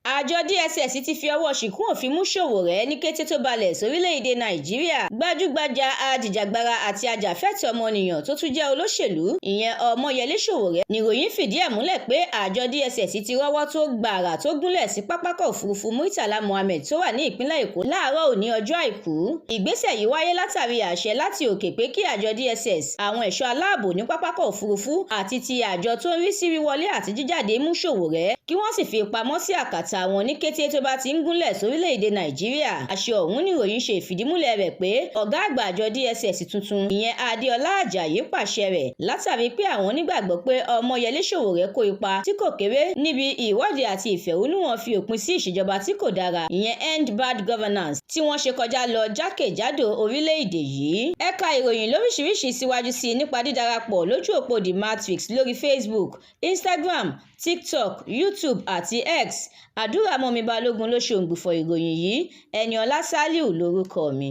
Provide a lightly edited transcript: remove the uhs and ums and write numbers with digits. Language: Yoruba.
Àjọ DSS ti fi ọwọ́ ṣìnkún òfin mú Sowore ní kété tó balẹ̀ sórílẹ̀‐èdè Nàìjíríà. Gbajúgbajà ajìjàgbara àti ajàfẹ́tọ̀ọ́ ọmọnìyàn tó tún jẹ́ olóṣèlú, ìyẹn Ọmọyẹlé Sowore, níròyìn fìdí ẹ̀ múlẹ̀ pé àjọ DSS ti rọ́wọ́ tó gbàrà tó gúnlẹ̀ sí pápákọ̀ òfurufú Murtala Muhammed tó wà ní ìpínlẹ̀ Èkó láàárọ̀ òní ọjọ́ Àìkú. Ìgbésẹ̀ yìí wáyé látàrí àṣẹ láti òkè pé kí àjọ DSS, àwọn ẹ̀ṣọ́ aláàbò ní pápákọ̀ òfurufú àti ti àjọ tó ń rí sí wíwọlé àti jíjáde mú Sowore, kí wọ́n sì fi pamọ́ sí àkàtà wọn ní kété tó bá ti ń gúnlẹ̀ sórílẹ̀-èdè Nàìjíríà. Àṣẹ ọ̀hún níròyìn ṣe ìfìdímúlẹ̀ rẹ̀ pé ọ̀gá àgbà àjọ DSS tuntun, ìyẹn Adéọlá Àjàyí, pàṣẹ rẹ̀ látàrí pé àwọn nígbàgbọ́ pé Ọmọyẹlé Sowore kó ipa tí kò kéré níbi ìwọ́de àti ìfẹ̀hónúhàn fi òpin sí ìṣèjọba tí kò dára, ìyẹn End Bad Governance, tí wọ́n ṣe kọjá lọ jákèjádò orílẹ̀-èdè yìí. Ẹ ka ìròyìn lóríṣiríṣi síwájú sí i nípa dídarapọ̀ lójú òpó The Matrix lórí Facebook, Instagram, TikTok, YouTube àti X. Àdúràmọ́mi Balógun ló ṣe òǹgbùfọ̀ ìròyìn yìí. Ẹniọlá Sálíù lórúkọ mi.